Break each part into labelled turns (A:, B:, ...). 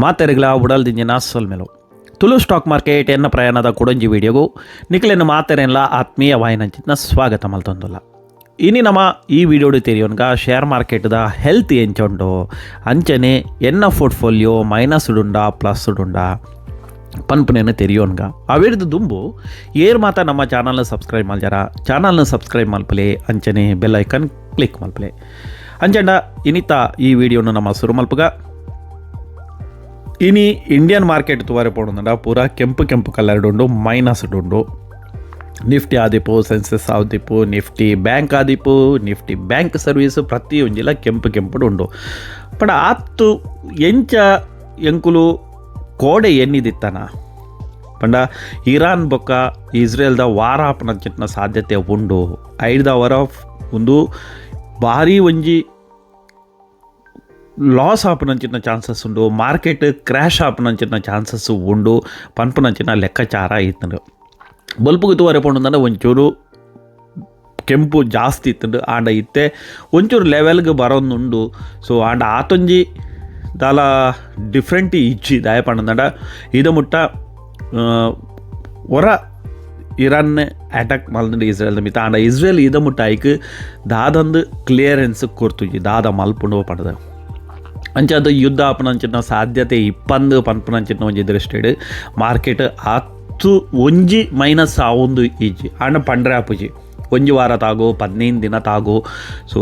A: ಮಾತೆರೆಗಳ ಉಡಲ್ದಿಂಜಿನ ಸೊಲ್ಮೆಲು Tulu stock market ಎನ್ನ ಪ್ರಯಾಣದ ಕುಡೊಂಜಿ ವಿಡಿಯೋಗು ನಿಕ್ಲೆನ ಮಾತೆರೆನ್ಲ ಆತ್ಮೀಯ ವಾಯಿನಂಚಿನ ಸ್ವಾಗತ ಮಲ್ತೊಂದುಲ್ಲ. ಇನಿ ನಮ್ಮ ಈ ವಿಡಿಯೋಡು ತೆರಿಯೋನ್ಗ ಶೇರ್ ಮಾರ್ಕೆಟ್ದ ಹೆಲ್ತ್ ಎಂಚುಂಡು, ಅಂಚನೆ ಎನ್ನ ಪೋರ್ಟ್ಫೋಲಿಯೋ ಮೈನಸ್ ಉಂಡ ಪ್ಲಸ್ ಉಂಡ ಪನ್ಪುನೇನು ತೆರಿಯೋನ್ಗ. ಅವಿರ್ದು ದುಂಬು ಏರ್ ಮಾತ ನಮ್ಮ ಚಾನಲ್ನ ಸಬ್ಸ್ಕ್ರೈಬ್ ಮಲ್ಜಾರ, ಚಾನಲ್ನ ಸಬ್ಸ್ಕ್ರೈಬ್ ಮಲ್ಪಲೆ, ಅಂಚನೆ bell icon click ಮಲ್ಪಲೆ. ಅಂಚಂಡ ಇನಿತ ಈ ವಿಡಿಯೋನು ನಮ್ಮ ಸುರು ಮಲ್ಪುಗ. ಇನಿ ಇಂಡಿಯನ್ ಮಾರ್ಕೆಟ್ ತುವಾರೆ ಪೋಡುಂಡ ಪೂರ ಕೆಂಪು ಕೆಂಪು ಕಲರ್ ಉಂಡು, ಮೈನಸ್ ಉಂಡು. ನಿಫ್ಟಿ ಆದಿಪ್ಪು, ಸೆನ್ಸೆಕ್ಸ್ ಆದಿಪ್ಪು, ನಿಫ್ಟಿ ಬ್ಯಾಂಕ್ ಆದಿಪ್ಪು, Nifty bank service ಪ್ರತಿಯೊಂಜಿಲ ಕೆಂಪು ಕೆಂಪುಡು ಉಂಡು. ಪಂಡ ಆತು ಎಂಚ ಎಂಕುಲು ಕೋಡೆ ಎನ್ನಿದಿತ್ತನ ಪಂಡ ಇರಾನ್ ಬೊಕ್ಕ ಇಸ್ರೇಲ್ದ ವಾರ ಆಪುನಂಚಿನ ಸಾಧ್ಯತೆ ಉಂಡು. ಐಡ್ದ ಅವರ ಒಂದು ಭಾರಿ ಒಂಜಿ ಲಾಸ್ ಆಪುನಂಚಿನ ಚಾನ್ಸಸ್ ಉಂಡು, ಮಾರ್ಕೆಟ್ ಕ್ರ್ಯಾಶ್ ಆಪುನಂಚಿನ ಚಾನ್ಸಸ್ ಉಂಡು ಪನ್ಪುನಂಚಿನ ಲೆಕ್ಕಾಚಾರ ಇತ್ತಂಡು. ಬೊಲ್ಪುಗು ತೂವರೆ ಪೋಂಡುಂಡ ಒಂಚೂರು ಕೆಂಪು ಜಾಸ್ತಿ ಇತ್ತಂಡು. ಆಂಡ ಇತ್ತೆ ಒಂಚೂರು ಲೆವೆಲ್ಗೆ ಬರೋದುಂಡು. ಸೊ ಆಂಡ ಆತೊಂಜಿ ದಾಲ ಡಿಫ್ರೆಂಟ್ ಇಜ್ಜಿ. ದಾಯ ಪಂಡಂಡ ಇದ ಮುಟ್ಟ ಒರ ಇರಾನ್ ಅಟ್ಯಾಕ್ ಮಲ್ದುಂಡು ಇಸ್ರೇಲ್ ಮಿತ್ತ. ಆಂಡ ಇಸ್ರೇಲ್ ಇದ ಮುಟ್ಟ ಐಕ್ ದಾದಂದು ಕ್ಲಿಯರೆನ್ಸ್ ಕೊರ್ತುಜಿ, ದಾದ ಮಲ್ಪುಂಡು ಪಂಡದ. ಅಂಚ ಅದು ಯುದ್ಧ ಆಪುನಂಚಿನ ಸಾಧ್ಯತೆ ಇಪ್ಪಂದು ಪನ್ಪುನಂಚಿನ ಒಂಜಿ ದೃಷ್ಟಿಡ್ ಮಾರ್ಕೆಟ್ ಆತು ಒಂಜಿ ಮೈನಸ್ ಆವೊಂದು ಇಜ್ಜಿ. ಆಂಡ ಪಂಡ್ರೆ ಆಪುಜಿ, ಒಂಜಿ ವಾರ ತಾಗು, 15 ದಿನ ತಾಗು. ಸೊ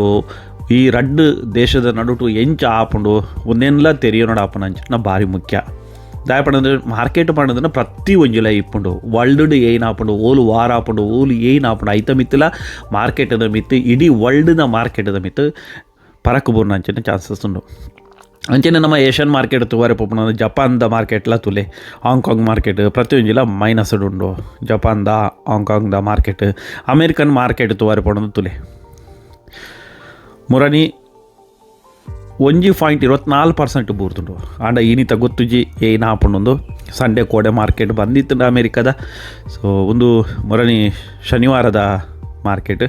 A: ಈ ರಡ್ಡು ದೇಶದ ನಡುಟು ಎಂಚ ಆಪುಂಡು ಒಂದೆನ್ಲ ತೆರಿಯೋನಡ ಆಪುನಂಚಿನ ಭಾರಿ ಮುಖ್ಯ. ದಾಯ ಪಂಡಂದ್ರೆ ಮಾರ್ಕೆಟ್ ಪಂಡಂದ್ರೆ ಪ್ರತಿ ಒಂಜಿಲ ಇಪ್ಪುಂಡು. ವರ್ಲ್ಡ್ ಏನ್ ಆಪುಂಡು, ಓಲು ವಾರ ಆಪುಂಡು, ಓಲು ಏನ್ ಆಪುಂಡು, ಐತ ಮಿತ್ತಲ ಮಾರ್ಕೆಟ್ದ ಮಿತ್ತು, ಇಡೀ ವರ್ಲ್ಡ್ನ ಮಾರ್ಕೆಟ್ದ ಮಿತ್ತು ಪರಕ್ ಬೂರ್ನಂಚಿನ ಚಾನ್ಸಸ್ ಉಂಡು. ಅಂಚನೆ ನಮ್ಮ ಏಷ್ಯನ್ ಮಾರ್ಕೆಟ್ ತೂವರೆ ಪೋಪುನ ಜಪಾನ್ದ ಮಾರ್ಕೆಟ್ಲ ತುಲೆ, Hong Kong market ಪ್ರತಿಯೊಂಜಿಲ minus ಉಂಡು. ಜಪಾನ್ದ, ಹಾಂಗ್ಕಾಂಗ್ದ market, American market ತೂವರೆ ಪೋಣಂದು ತುಲೆ. ಮುರನಿ 1.24% ಬೂರ್ತುಂಡು. ಆಂಡ ಈನಿತ ಗೊತ್ತುಜಿ ಏನ್ ಆಪುಂಡು. ಸಂಡೇ ಕೋಡೆ ಮಾರ್ಕೆಟ್ ಬಂದಿತ್ತು ಅಮೇರಿಕದ. ಸೊ ಒಂದು ಮುರನಿ ಶನಿವಾರದ ಮಾರ್ಕೆಟ್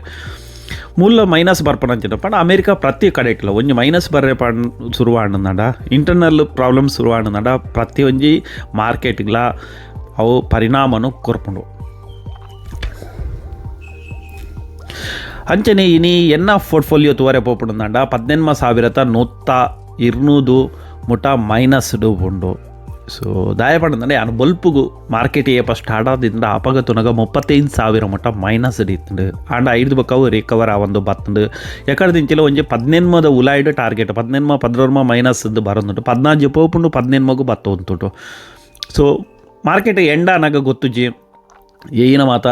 A: ಮೂಲ ಮೈನಸ್ ಬರ್ಪನಂಚಿನ. ಪಂಡ ಅಮೇರಿಕ ಪ್ರತಿ ಕಡೆ ಇಟ್ಟಲ್ಲ ಒಂಜಿ ಮೈನಸ್ ಬರ್ರೆ ಪಂಡ್ ಶುರು ಆಂಡಂಡ, ಇಂಟರ್ನಲ್ ಪ್ರಾಬ್ಲಮ್ ಶುರು ಆಂಡಂಡ ಪ್ರತಿ ಒಂಜಿ ಮಾರ್ಕೆಟ್ಗ್ಲ ಅವು ಪರಿಣಾಮನು ಕೊರ್ಪುಂಡು. ಅಂಚನೆ ಇನಿ ಎನ್ನ ಪೋರ್ಟ್ಫೋಲಿಯೋ ತೂವರೆ ಪೋಪುಂಡಂಡ 18,100 ಮುಟ ಮೈನಸ್ ಉಂಡು. ಸೊ ದಾಯ ಪಂಡಂದ್ರೆ ಯಾನ್ ಬೊಲ್ಪುಗು ಮಾರ್ಕೆಟ್ ಏಪ ಸ್ಟಾರ್ಟ್ ಆದಿಂದ ಅಪಗ ತುನಗ 35,000 ಮುಟ ಮೈನಸ್ ಇತ್ತುಂಡು. ಆಂಡ ಐದು ಬೊಕ್ಕ ರಿಕವರ್ ಆವೊಂದು ಬತ್ತುಂಡು. ಎಕಡೆ ದಿಂಚಿಲ ಒಂಜಿ 18 ಉಲಾಯ್ಡ್ ಟಾರ್ಗೆಟ್ 18 16 ಮೈನಸ್ ಬರೊಂದುಂಡು. 14 ಪೋಪುಂಡು, 18 ಬತ್ತೊಂತುಂಡು. ಸೊ ಮಾರ್ಕೆಟ್ ಎಂಡ ಅನಗ ಗೊತ್ತುಜಿ ಏನ ಮಾತ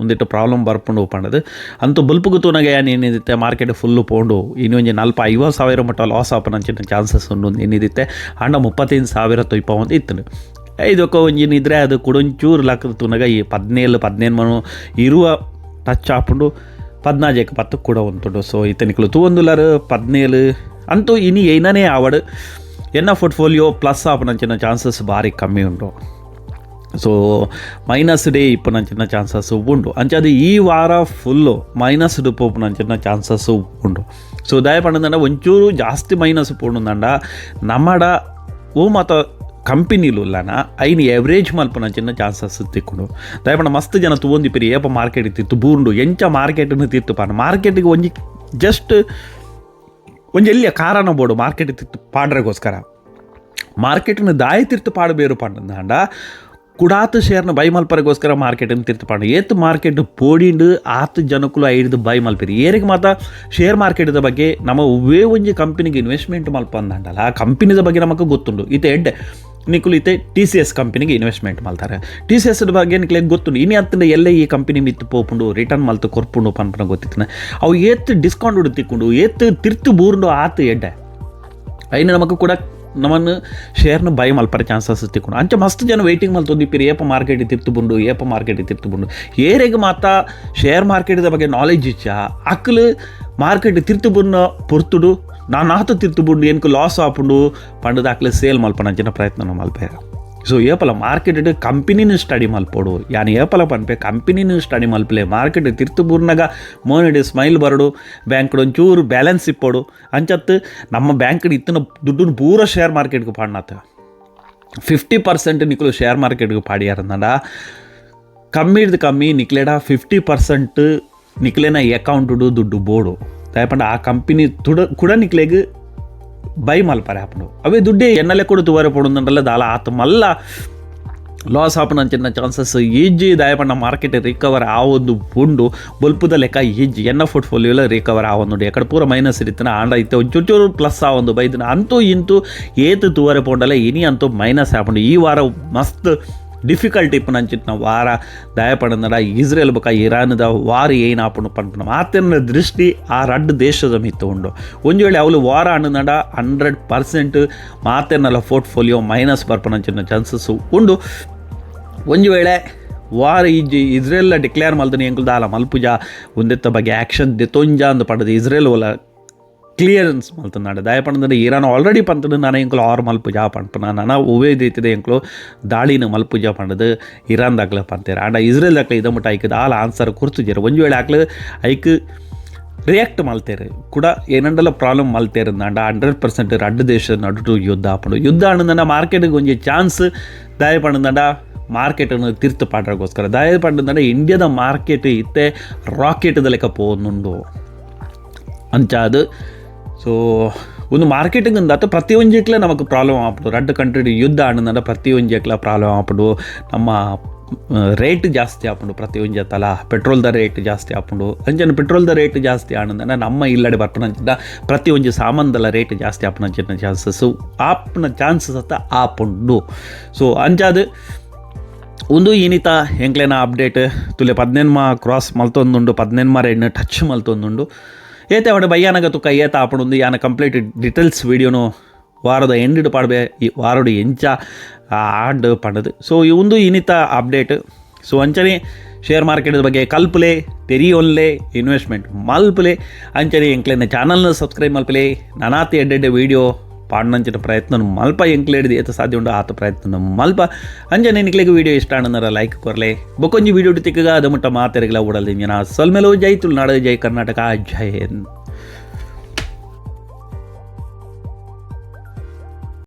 A: ಒಂದಿಟ್ಟು ಪ್ರಾಬ್ಲಮ್ ಬರ್ಪುಂಡು ಪಂಡದು. ಅಂತೂ ಬೊಲ್ಪುಗು ತೂನಗ ಯಾನ್ ಏನಿದಿತ್ತೆ ಮಾರ್ಕೆಟ್ ಫುಲ್ಲು ಪೋಂಡು. ಇನ್ನೊಂಜಿ 40-50 ಸಾವಿರ ಮಟ್ಟ ಲಾಸ್ ಆಪನಂಚಿನ ಚಾನ್ಸಸ್ ಉಂಡು ಏನಿದಿತ್ತೆ. ಆಂಡ 35,000 ತೊಯ್ಪ ಒಂದು ಇತ್ತುಂಡು. ಇದಕ್ಕ ಒಂಜಿ ನಿದ್ರೆ ಅದು ಕುಡೊಂಚೂರು ಲಕ್ಕದ ತೂನಗ ಈ 17 18 ಇರುವ ಟಚ್ ಆಪುಂಡು, 14 10 ಕೂಡ ಉಂಟುಂಡು. ಸೊ ಇತ್ತೆ ನಿಕುಲು ತೂವೊಂದುಲ್ಲರು 17 ಅಂತೂ ಇನಿ ಏನೇ ಆವಡ್ ಎನ್ನ ಪೋರ್ಟ್ಫೋಲಿಯೋ ಪ್ಲಸ್ ಆಪನಂಚಿನ ಚಾನ್ಸಸ್ ಭಾರಿ ಕಮ್ಮಿ ಉಂಟು. So minus day ಇಪ್ಪುನಂಚಿನ chances ಉಂಡು. ಅಂಚ ಅದು ಈ ವಾರ ಫುಲ್ಲು ಮೈನಸ್ ಪೋಪುನಂಚಿನ ಚಾನ್ಸಸ್ ಉಂಡು. ಸೊ ದಾಯ ಪಂಡಂಡ ಒಂಚೂರು ಜಾಸ್ತಿ ಮೈನಸ್ ಪೋಂಡುಂಡ ನಮ್ಮಡ ಓ ಮಾತ ಕಂಪನಿಲು ಉಲ್ಲನ ಐನ್ ಎವರೇಜ್ ಮಲ್ಪುನಂಚಿನ ಚಾನ್ಸಸ್ ತಿಕ್ಕೊಂಡು. ದಯಪಂಡ ಮಸ್ತ್ ಜನ ತೂವೊಂದಿಪ್ಪೆರ್ ಏಪ ಮಾರ್ಕೆಟ್ ತಿತ್ತು ಬೂರುಂಡು, ಎಂಚ ಮಾರ್ಕೆಟ್ನು ತಿತ್ತು ಪಾನ. ಮಾರ್ಕೆಟಿಗೆ ಒಂಜಿ ಜಸ್ಟ್ ಒಂಜಿ ಎಲ್ಲಿಯ ಕಾರಣ ಬೋಡು ಮಾರ್ಕೆಟ್ ತಿತ್ತು ಪಾಡ್ರೆಗೋಸ್ಕರ. ಮಾರ್ಕೆಟ್ನ ದಾಯ ತಿರ್ತು ಪಾಡಬೇರು ಪಂಡಂಡ ಕುಡಾತ್ ಶೇರ್ನ ಬೈ ಮಲ್ಪರೆಗೋಸ್ಕರ ಮಾರ್ಕೆಟ್ ತಿರ್ತು ಪಾಂಡ. ಏತ್ ಮಾರ್ಕೆಟ್ ಪೋಡಿಂಡು ಆತ್ ಜನಕ್ಕುಲು ಐಡ್ದು ಬೈ ಮಲ್ಪೆರ್. ಏರಿಗೆ ಮಾತ ಶೇರ್ ಮಾರ್ಕೆಟ್ದ ಬಗ್ಗೆ ನಮ್ಮ ಒವ್ವೇ ಒಂಜಿ ಕಂಪನಿಗೆ ಇನ್ವೆಸ್ಟ್ಮೆಂಟ್ ಮಲ್ಪಂದಂಡಲ್ಲ, ಆ ಕಂಪನಿದ ಬಗ್ಗೆ ನಮಕ್ ಗೊತ್ತುಂಡು. ಇತ್ತೆ ಎಡ್ಡೆ ನಿಕುಲು ಇತ್ತೆ TCS ಕಂಪನಿಗೆ ಇನ್ವೆಸ್ಟ್ಮೆಂಟ್ ಮಲ್ತಾರೆ. TCS ಬಗ್ಗೆ ನಿಕ್ಲೆಗ್ ಗೊತ್ತುಂಡು. ಇನಿ ಅತ್ತಂಡ ಎಲ್ಲೆ ಈ ಕಂಪನಿ ಮಿತ್ತು ಪೋಪುಂಡು, ರಿಟರ್ನ್ ಮಲ್ತು ಕೊರ್ಪುಂಡು ಪನ್ಪುನ ಗೊತ್ತಿತ್ತನ. ಅವು ಏತ್ ಡಿಸ್ಕೌಂಟ್ ತಿಕ್ಕೊಂಡು ಏತ್ ತಿರ್ತು ಬೂರುಂಡು ಆತ್ ಎಡ್ಡೆ. ಐನ ನಮಕ್ ಕೂಡ ನಮನ್ ಶೇರ್ನ ಬೈ ಮಲ್ಪರೆ ಚಾನ್ಸಸ್ ತಿಕ್ಕೊಂಡು. ಅಂಚ ಮಸ್ತ್ ಜನ ವೆಯ್ಟಿಂಗ್ ಮಲ್ತೊಂದಿಪ್ಪೆರ್, ಏಪ ಮಾರ್ಕೆಟ್ ತಿರ್ತು ಬುಂಡು, ಏಪ ಮಾರ್ಕೆಟ್ ತಿರ್ತು ಬುಂಡು. ಏರೆಗ್ ಮಾತ ಶೇರ್ ಮಾರ್ಕೆಟ್ದ ಬಗ್ಗೆ ನಾಲೆಜ್ ಇಚ್ಚ ಅಕ್ಲು ಮಾರ್ಕೆಟ್ ತಿರ್ತು ಬುನ್ನ ಪೊರ್ತುಡು ನಾನಾತು ತಿರ್ತು ಬುಂಡು ಎನ್ಕ್ ಲಾಸ್ ಆಪುಂಡು ಪಂಡದ ಅಕ್ಲು ಸೇಲ್ ಮಲ್ಪನಂಚಿನ ಪ್ರಯತ್ನ ಮಲ್ಪೆರ್. ಸೊ ಏಪಲ ಮಾರ್ಕೆಟ್ ಕಂಪನಿನ ಸ್ಟಡಿ ಮಲ್ಪೊಡು. ಯಾನ್ ಏಪಲ ಪನ್ಪೆ, ಕಂಪನಿನ ಸ್ಟಡಿ ಮಲ್ಪಲೆ. ಮಾರ್ಕೆಟ್ ತಿರ್ತು ಬೂರ್ನಗ ಮೋನೆಡ್ ಸ್ಮೈಲ್ ಬರಡು, ಬ್ಯಾಂಕ್ ಒಂಚೂರು ಬ್ಯಾಲೆನ್ಸ್ ಇಪ್ಪೊಡು. ಅಂಚತ್ತು ನಮ್ಮ ಬ್ಯಾಂಕ್ ಇತ್ತಿನ ದುಡ್ಡುನು ಪೂರ ಶೇರ್ ಮಾರ್ಕೆಟ್ಗೆ ಪಾಡ್ನಾತ. 50% ನಿಕುಲು ಶೇರ್ ಮಾರ್ಕೆಟ್ಗ್ ಪಾಡಿಯಾರಂಡ, ಕಮ್ಮಿಡ್ದ್ ಕಮ್ಮಿ ನಿಕ್ಲೆಡ 50% ನಿಕ್ಲೆನ ಅಕೌಂಟುಡು ದುಡ್ಡು ಬೋಡು. ದಾಯೆ ಪಂಡ ಆ ಕಂಪನಿ ತುಡ ಕುಡ ನಿಕ್ಲೆಗ್ ಬೈ ಮಲ್ಪರೆ ಆಪುಂಡು. ಅವೇ ದುಡ್ಡೆ ಎನ್ನಲೆ ಕೂಡ ತೂವರೆ ಪೋಡುಂದಂಡಲ ದಾಲ ಆತ್ ಮಲ್ಲ ಲಾಸ್ ಆಪುನಂಚಿನ ಚಾನ್ಸಸ್ ಇಜ್ಜಿ. ದಾಯೆ ಪಂಡ ಮಾರ್ಕೆಟ್ ರಿಕವರ್ ಆವೊಂದು ಉಂಡು. ಬೊಲ್ಪುದ ಲೆಕ್ಕ ಇಜ್ಜಿ. ಎನ್ನ ಪೋರ್ಟ್ಫೋಲಿಯೋಲ ರಿಕವರ್ ಆವೊಂದುಂಡು. ಎಕಡೆ ಪೂರ ಮೈನಸ್ ಇತ್ತಿನ ಆಂಡ ಇತ್ತೆ ಒಂಚೂರು ಚೂರು ಪ್ಲಸ್ ಆವೊಂದು ಬೈದಿನ. ಅಂತೂ ಇಂತೂ ಏತ್ ತೂವರೆ ಪೋಂಡಲ ಇನಿ ಅಂತೂ ಮೈನಸ್ ಆಪುಂಡು. ಈ ವಾರ ಮಸ್ತ್ ಡಿಫಿಕಲ್ಟ್ ಇಪ್ಪುನಂಚಿತ್ತಿನ ವಾರ. ದಾಯೆ ಪಂಡಂಡ ಇಸ್ರೇಲ್ ಬೊಕ ಇರಾನ್ದ ವಾರ್ ಏನ್ ಆಪುಂಡು ಪನ್ಪುನ ಮಾತೆರ್ನ ದೃಷ್ಟಿ ಆ ರಡ್ಡ್ ದೇಶದ ಮಿತ್ತ್ ಉಂಡು. ಒಂಜಿ ವೇಳೆ ಅವ್ಲು ವಾರ ಆಂಡಂಡ 100% ಮಾತೆರ್ನಲ ಪೋರ್ಟ್ಫೋಲಿಯೋ ಮೈನಸ್ ಬರ್ಪುನಂಚಿನ ಚಾನ್ಸಸ್ ಉಂಡು. ಒಂಜಿ ವೇಳೆ ವಾರ್ ಇಜ್ಜಿ, ಇಸ್ರೇಲ್ ಡಿಕ್ಲೇರ್ ಮಲ್ದಿನ ಎಂಕುಲು ದಾಲ ಮಲ್ಪುಜ, ಉಂದೆತ್ತ ಬಗ್ಗೆ ಆ್ಯಕ್ಷನ್ ದೆತೊಂಜ ಅಂದ್ ಪಂಡದು ಇಸ್ರೇಲ್ ಒಲ ಕ್ಲಿಯರೆನ್ಸ್ ಮಲ್ತುಂದಾಂಡ. ದಾಯೆ ಪಂಡಂದ್ರೆ ಇರಾನ್ ಆಲ್ರೆಡಿ ಪಂತುಂಡು, ನನ ಎಂಕುಲು ಆರ್ ಮಲ್ಪುಜ ಪನ್ಪುನ, ನನ ಒವ್ವೇ ರೀತಿದ ಎಂಕುಲು ದಾಳಿನ ಮಲ್ಪುಜ ಪಂಡದು ಇರಾನ್ ದಾಕ್ಲೆ ಪಂತೇರ್. ಆಂಡ ಇಸ್ರೇಲ್ ದಾಕ್ಲೆ ಇದ ಮುಟ್ಟ ಐಕ್ ದಾಲ ಆನ್ಸರ್ ಕೊರ್ತುಜೆರ್. ಒಂಜಿ ವೇಳೆ ಅಕ್ಲು ಐಕ್ ರಿಯಾಕ್ಟ್ ಮಲ್ತೇರ್ ಕೂಡ ಏನಂಡಲ ಪ್ರಾಬ್ಲಮ್ ಮಲ್ತೇರ್ ಅಂಡ 100% ರಡ್ಡು ದೇಶದ ನಡುಟು ಯುದ್ಧ ಆಪುಂಡು. ಯುದ್ಧ ಆಂಡಂಡ ಮಾರ್ಕೆಟ್ಗೆ ಒಂಜಿ ಚಾನ್ಸ್. ದಾಯೆ ಪಂಡಂಡ ಮಾರ್ಕೆಟನ್ನು ತಿರ್ತು ಪಾಡ್ರಗೋಸ್ಕರ. ದಾಯೆ ಪಂಡಂಡ ಇಂಡಿಯಾದ ಮಾರ್ಕೆಟ್ ಇತ್ತೆ ರಾಕೆಟ್ದ ಲೆಕ್ಕ ಪೋವೊಂದುಂಡು ಅಂಚಾದ್. ಸೊ ಒಂದು ಮಾರ್ಕೆಟಿಂಗ್ ಅಂದಾತ ಪ್ರತಿಯೊಂಜಿಕ್ಲೆ ನಮಕ್ ಪ್ರಾಬ್ಲಮ್ ಆಪುಂಡು. ರಡ್ಡು ಕಂಟ್ರಿ ಯುದ್ಧ ಆಂಡಂಡ ಪ್ರತಿಯೊಂಜಿಕ್ಲ ಪ್ರಾಬ್ಲಮ್ ಆಪುಂಡು. ನಮ್ಮ ರೇಟ್ ಜಾಸ್ತಿ ಆಪುಂಡು. ಪ್ರತಿಯೊಂಜಿ ತಲ ಪೆಟ್ರೋಲ್ದ ರೇಟ್ ಜಾಸ್ತಿ ಆಪುಂಡು. ಅಂಚನೆ ಪೆಟ್ರೋಲ್ದ ರೇಟ್ ಜಾಸ್ತಿ ಆಂಡಂಡ ನಮ್ಮ ಇಲ್ಲಡೆ ಬರ್ಪುನಂಚಿನ ಪ್ರತಿಯೊಂಜಿ ಸಾಮಾನ್ದಲ ರೇಟ್ ಜಾಸ್ತಿ ಆಪುನಂಚಿನ ಚಾನ್ಸಸ್ ಆಪುನ ಚಾನ್ಸಸ್ ಅತ್ತ ಆಪುಂಡು. ಸೊ ಅಂಚಾದ್ ಉಂದು ಇನಿತ ಎಂಕ್ಲೆನ ಅಪ್ಡೇಟ್. ತುಲೆ 18 ಕ್ರಾಸ್ ಮಲ್ತೊಂದುಂಡು, 18 ರೇಟ್ನ ಟಚ್ ಮಲ್ತೊಂದುಂಡು. ಏತೆ ಅವಡ ಬಯ್ಯಾನಗ ತುಕ್ಕ ಏತ ಆಪುಂಡು ಯಾನ ಕಂಪ್ಲೀಟ್ ಡೀಟೇಲ್ಸ್ ವೀಡಿಯೋನು ವಾರದ ಎಂಡ್ ಪಾಡ್ಬೆ, ಈ ವಾರಡು ಎಂಚ ಆಂಡ್ ಪಂಡದು. ಸೊ ಈ ಒಂದು ಇನಿತ ಅಪ್ಡೇಟ್. ಸೊ ಅಂಚನೆ ಶೇರ್ ಮಾರ್ಕೆಟ್ ಬಗ್ಗೆ ಕಲ್ಪುಲೆ, ತೆರಿಯೊನ್ಲೆ, ಇನ್ವೆಸ್ಟ್ಮೆಂಟ್ ಮಲ್ಪುಲೆ. ಅಂಚನೆ ಎಂಕ್ಲೆನ ಚಾನಲ್ನ ಸಬ್ಸ್ಕ್ರೈಬ್ ಮಲ್ಪಲೆ. ನಾನಾತಿ ಎಡ್ಡೆಡ್ಡೆ ವೀಡಿಯೋ ಪಾಡ್ನಂಚಿನ ಪ್ರಯತ್ನ ಮಲ್ಪ. ಎಂಕ್ಲೇಡ್ದು ಏತ ಸಾಧ್ಯ ಉಂಡು ಆತ ಪ್ರಯತ್ನ ಮಲ್ಪ. ಅಂಚನೆ ನಿಕ್ಲೆಗ್ ವೀಡಿಯೋ ಇಷ್ಟ ಆಂಡಂದರ ಲೈಕ್ ಕೊರ್ಲೆ. ಬೊಕೊಂಜಿ ವೀಡಿಯೋ ತಿಕ್ಕಗ, ಅದು ಮುಟ್ಟ ಮಾತೆರೆಗ್ಲ ಉಡಲ್ ದಿಂಜಿನ ಸೊಲ್ಮೆಲು. ಜೈ ತುಳುನಾಡು, ಜೈ ಕರ್ನಾಟಕ, ಜೈ ಹಿಂದ್.